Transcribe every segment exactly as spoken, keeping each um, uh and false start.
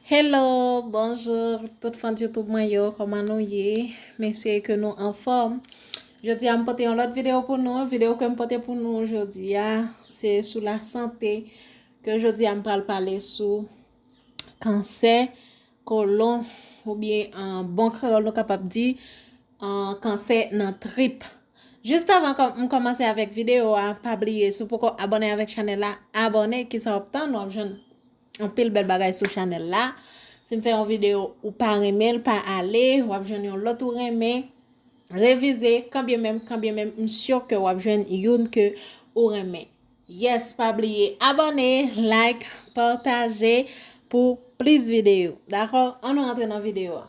Hello, bonjou tout fan YouTube mwen yo, kòman nou ye? M espere ke nou anfòm. Jodi a m pote yon lòt videyo pou nou. Videyo ke m pote pou nou jodi a, se sou lasante, ke jodi a m pral pale sou kansè kolon, oubyen an bon kreyòl nou kapab di an kansè nan trip. Jis avan kòm- m kòmanse avèk videyo a, pa bliye, si w poko abòne avèk chanèl la, abòne, kisa w ap tann, w ap jwenn anpil bèl bagay sou chanèl la. Si m fè yon videyo ou pa renmen l, pa ale, w ap jwenn yon lòt ou renmen. Revize, kanbyen menm, kanbyen menm, m si ke w ap jwenn youn ke ou renmen. Yes, pa bliye abòne, like, pataje pou plis videyo. Dakò? Ann nou rantre nan videyo a.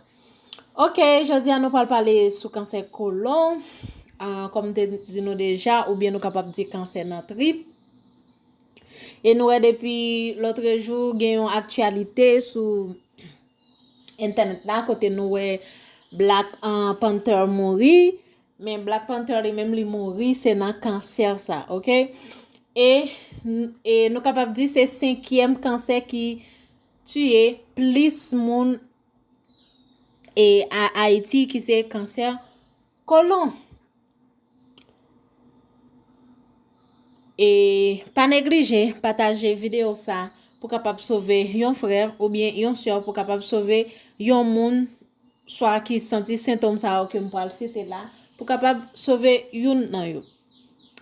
Ok, jodi a nou pral pale sou kansè kolon. Ah, kòm m te di nou deja, oubyen nou kapab di kansè nan trip. E nou wè depi lòtrejou gen yon aktyalite sou entènèt la kote nou wè Black ah, Panther mouri. Men Black Panther li menm li mouri se nan kansè sa, ok? E, e nou kapab di se senkyèm kansè ki tiye plis moun e a Ayiti ki se kansè kolon. E pa neglije pataje videyo sa pou kapab sove yon frè oubyen yon sè, pou kapab sove yon moun swa ki santi sentòm sa yo ke m pral site la, pou kapab sove youn nan yo.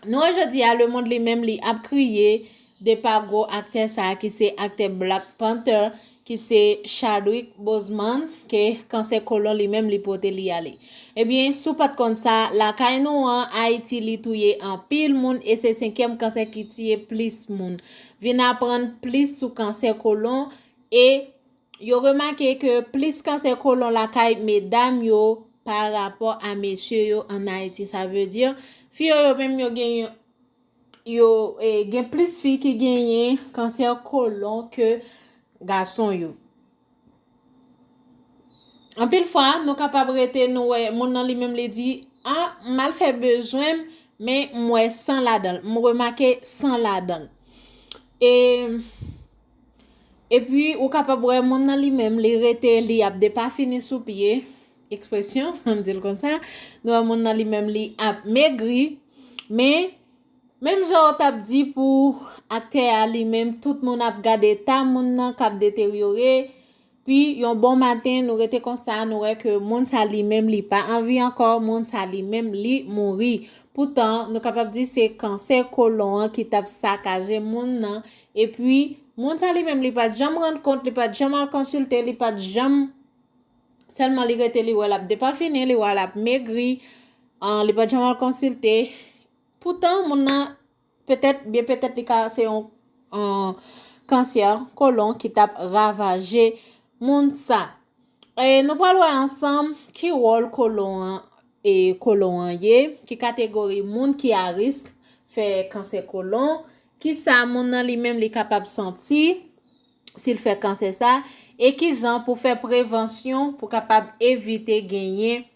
Nou wè jodi a, lemonn li menm li ap kriye depa gwo aktè sa a ki se aktè Black Panther, ki se Chadwick Boseman, ke kansè kolon li menm li pote li ale. Ebyen, si w pa t konn sa, lakay nou an, Ayiti li touye anpil moun e se senkyèm kansè ki tiye plis moun. Vin aprann plis sou kansè kolon e yo remake ke plis kansè kolon lakay medam yo pa rapò a mesye yo ann Ayiti. Sa vle di, fi yo, yo menm yo gen, yo eh, gen plis fi ki genyen kansè kolon ke gason yo. Anpil fwa, nou kapab rete, nou wè moun nan li menm li di, a, m al fè bezwen m, men m wè san ladan l, m remake san ladan l. E, epi, ou kapab wè moun nan li menm, li rete, li ap depafini sou pye, ekspresyon, ann di l konsa, nou wè moun nan li menm, li ap megri, men, menm jan w t ap di pou aktè a li menm, tout moun ap gade eta moun nan k ap deteryore, pi yon bon maten, nou rete konsa, nou wè ke moun sa li menm, li pa anvi ankò, moun sa li menm, li mouri. Poutan, nou kapab di se kansè kolon an ki t ap sakaje moun nan, epi moun sa li menm, li pa t janm rann kont, li pa t janm al konsilte, li pa t janm, sèlman li rete, li wè l ap depafini, li wè l ap megri, ah, li pa t janm al konsilte. Poutan, moun nan, petèt, byen petèt, li ka se yon, yon kansè kolon ki t ap ravaje moun sa. E nou pral wè ansanm ki wòl kolon an, e kolon an ye, ki kategori moun ki a risk fè kansè kolon, ki sa moun nan li menm li kapab santi si l fè kansè sa, e ki jan pou fè prevansyon pou kapab evite genyen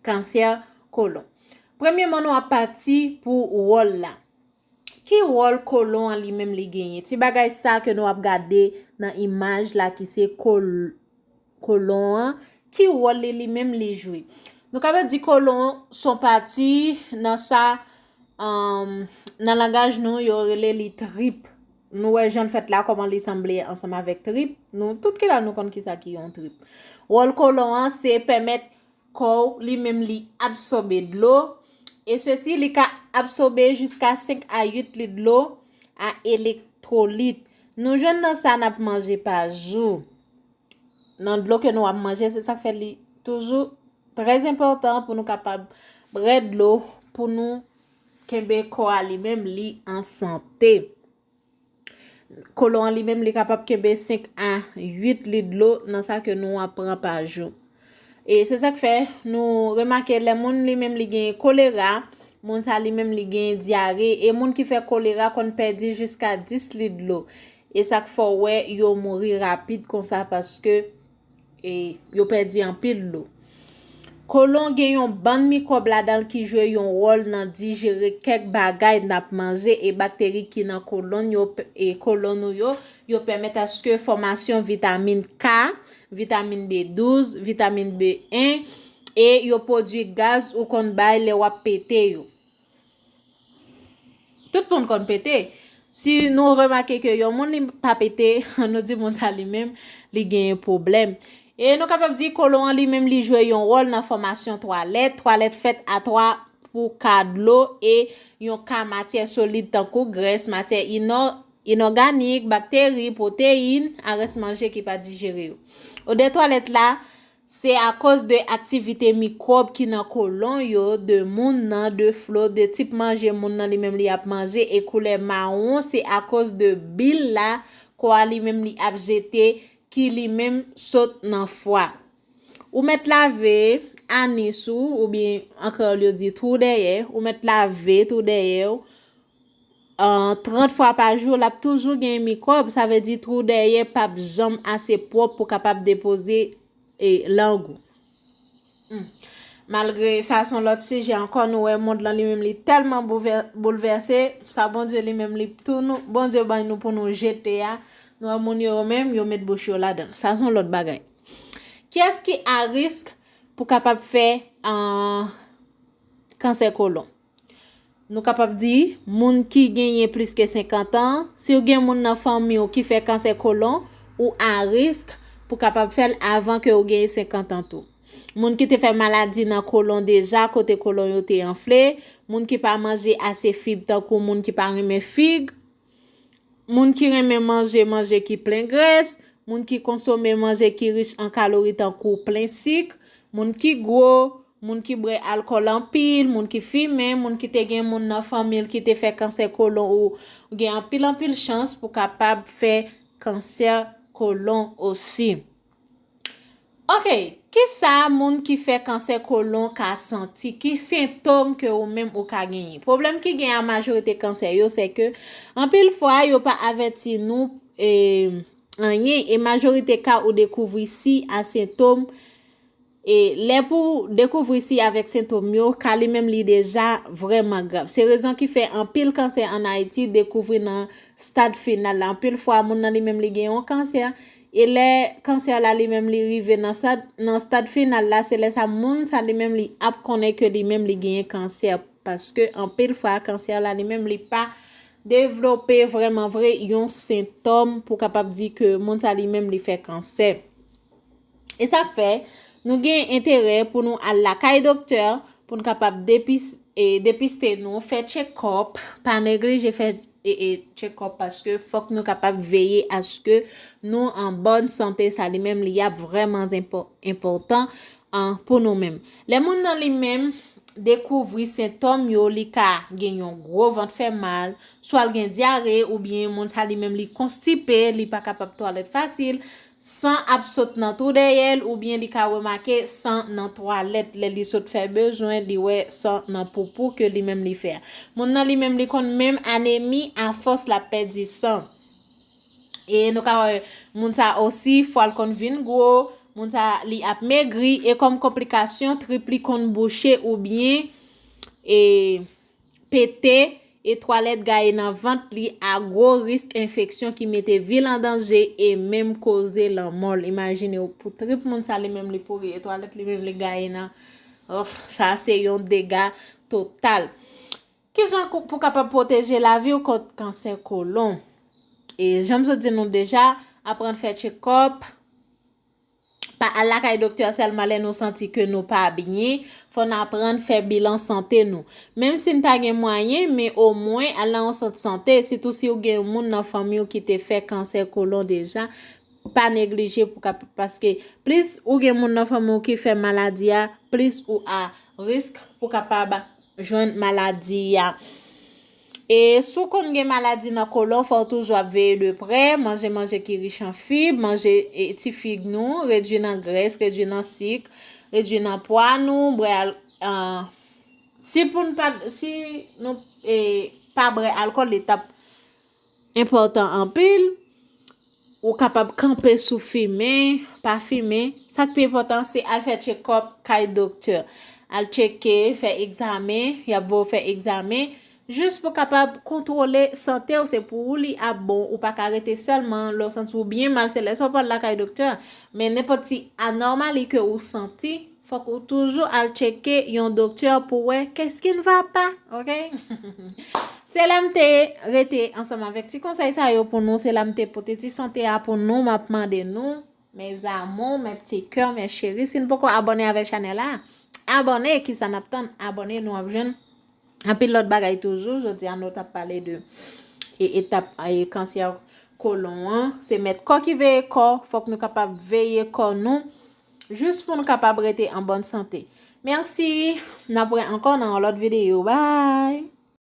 kansè kolon. Premyeman, nou ap pati pou wòl la. Ki wòl kolon an li menm li genyen? Ti bagay sa ke nou ap gade nan imaj la ki se kol-, kolon an, ki wòl li li menm li jwe? Nou kapab di kolon s on pati nan sa, um, nan langaj nou yo rele li trip. Nou wè jan l fèt la, kòman li sanble ansanm avèk trip. Nou tout ki la, nou konn kisa ki yon trip. Wòl kolon an se pèmèt kò w li menm li absòbe dlo, e sesi li ka absòbe jiska senk a uit lit dlo a elektwolit. Nou jwenn nan sa n ap manje pa jou. Nan dlo ke nou ap manje, se sa k fè li toujou trè enpòtan pou nou kapab bwè dlo, pou nou kenbe kò a li menm li an sante. Kolon an li menm, li kapab kenbe senk a uit lit dlo nan sa ke nou ap pran pa jou. E se sa k fè nou remake lè moun li menm li gen kolera, moun sa li menm li gen dyare, e moun ki fè kolera konn pèdi jiska dis lit dlo. E sa k fè w wè yo mouri rapid konsa paske e yo pèdi anpil dlo. Kolon gen yon bann mikwòb ladan l ki jwe yon wòl nan dijere kèk bagay n ap manje e bakteri ki nan kolon yo, e kolon nou yo Yo pèmèt aske fòmasyon vitamin K, vitamin B douz, vitamin B en, e yo pwodui gaz ou konn bay lè w ap pete yo. Tout moun konn pete. Si nou remake ke yon moun li pa pete, nou di moun sa li menm, li genyen pwoblèm. E nou kapab di kolon an li menm li jwe yon wòl nan fòmasyon twalèt. Twalèt fèt a twa pou ka dlo e yon ka matyè solid tankou grès, matyè inò-, inòganik, bakteri, pwoteyin, a rès manje ki pa dijere yo. Odè twalèt la, se akoz de aktivite mikwòb ki nan kolon yo, de moun nan, de flo, de tip manje moun nan li menm li ap manje e koulè mawon, se akoz de bil la, kò a li menm li ap jete, ki li menm sot nan fwa. Ou mèt lave anis ou, oubyen an kreyòl yo di twou dèyè, ou mèt lave twou dèyè w, an, trant fwa pa jou, l ap toujou gen mikwòb, sa vle di twou dèyè p ap janm ase pwòp pou kapab depoze, e, lang ou. Hmm. Malgre sa, se yon lòt sijè ankò, nou wè mond lan li menm li tèlman bouvè-, boulvèse, sa Bondye li menm li tou nou, Bondye bay nou pou nou jete a, nou wè moun yo menm, yo met bouch yo ladan l. Sa se yon lòt bagay. Kiyès ki a risk pou kapab fè, an, kansè kolon? Nou kapab di, moun ki genyen plis ke senkant an, si w gen moun nan fanmi w ki fè kansè kolon, ou a risk pou kapab fè l avan ke w genyen senkant an tou. Moun ki te fè maladi nan kolon deja, kote kolon yo te anfle, moun ki pa manje ase fib tankou moun ki pa renmen fig, moun ki renmen manje manje ki plen grès, moun ki konsome manje ki rich an kalori tankou plen sik, moun ki gwo, moun ki bwè alkòl anpil, moun ki fimen, moun ki te gen moun nan fanmi l ki te fè kansè kolon ou gen anpil anpil chans pou kapab fè kansè kolon osi. Ok, kisa moun ki fè kansè kolon ka santi? Ki sentòm ke ou menm ou ka genyen? Pwoblèm ki gen a majorite kansè yo, se ke anpil fwa yo pa avèti nou, e, anyen, e majorite ka ou dekouvri si a sentòm, e lè pou dekouvri si avèk sentòm yo, ka li menm li deja vrèman grav. Se rezon ki fè anpil kansè ann Ayiti dekouvri nan stad final la. Anpil fwa, moun nan li menm li gen yon kansè, e lè kansè la li menm li rive nan stad, nan stad final la, se lè sa moun sa li menm li ap konnen ke li menm li genyen kansè, paske anpil fwa kansè la li menm li pa devlope vrèman vre yon sentòm pou kapab di ke moun sa li menm li fè kansè. E sa k fè, nou gen enterè pou nou al lakay doktè, pou n kapab depis-, e, depiste nou, fè tchekòp, pa neglije fè, e, e, tchekòp, paske fòk nou kapab veye aske nou an bòn sante, sa li menm li ap vrèman enpò-, enpòtan, an, pou nou menm. Lè moun nan li menm dekouvri sentòm yo, li ka gen yon gwo vant fè mal, swa l gen dyare, oubyen moun sa li menm li konstipe, li pa kapab twalèt fasil, san ap sot nan twou dèyè l, oubyen li ka remake san nan twalèt lè li sot fè bezwen, li wè san nan poupou ke li menm li fè a. Moun nan li menm li konn menm anemi afòs l ap pèdi san. E nou ka wè moun sa osi, fwa l konn vin gwo, moun sa li ap megri, e kòm konplikasyon, trip li konn bouche oubyen, e, pete, e twalèt gaye nan vant li a gwo risk enfeksyon ki mete vi l an danje e menm koze lanmò l. Imajine w, pou trip moun sa li menm li pouri e twalèt li menm li gaye nan, of, sa se yon dega total. Kijan pou kapab pwoteje lavi w kont kansè kolon? E jan m sot di nou deja, aprann fè tchekòp. Pa al lakay doktè sèlman lè nou santi ke nou pa byen. Fò n aprann fè bilan sante nou. Menm si n pa gen mwayen, men omwen al nan yon sant sante, sitou si w gen yon moun nan fanmi w ki te fè kansè kolon deja, pa neglije pou ka, paske plis ou gen moun nan fanmi w ki fè maladi a, plis ou a risk pou kapab jwenn maladi a. E si w konn gen maladi nan kolon, fò w toujou ap veye de prè, manje manje ki rich an fib, manje, e, ti fig nou, redui nan grès, redui nan sik, redui nan pwa nou, bwè al-, an, si pou n pa, si nou, e, pa bwè alkòl, li t ap enpòtan anpil. Ou kapab kanpe sou fimen, pa fimen. Sa k pi enpòtan, se al fè tchekòp kay doktè. Al tcheke, fè egzamen, y ap voye w fè egzamen. Jis pou kapab kontwole sante w, se pou ou li ap bon. Ou pa ka rete sèlman lè w santi w byen mal, se lè sa w pral lakay doktè. Men nenpòt ti anòmali ke ou santi, fòk ou toujou al tcheke yon doktè pou wè qu'est-ce qui ne va pas, ok? Se la m te rete ansanm avèk ti konsèy sa yo pou nou, se la m te pote ti sante a pou nou, m ap mande nou, mes amours, mes petits cœurs, mes chéris, si n poko abòne avèk chanèl la, abòne, kisa n ap tann, abòne, nou ap jwenn anpil lòt bagay toujou. Jodi a nou t ap pale de e, etap e, kansè kolon an. Se mèt kò ki veye kò, fòk nou kapab veye kò nou, jis pou nou kapab rete an bòn sante. Mèsi, n ap wè ankò nan yon lòt videyo. Bye!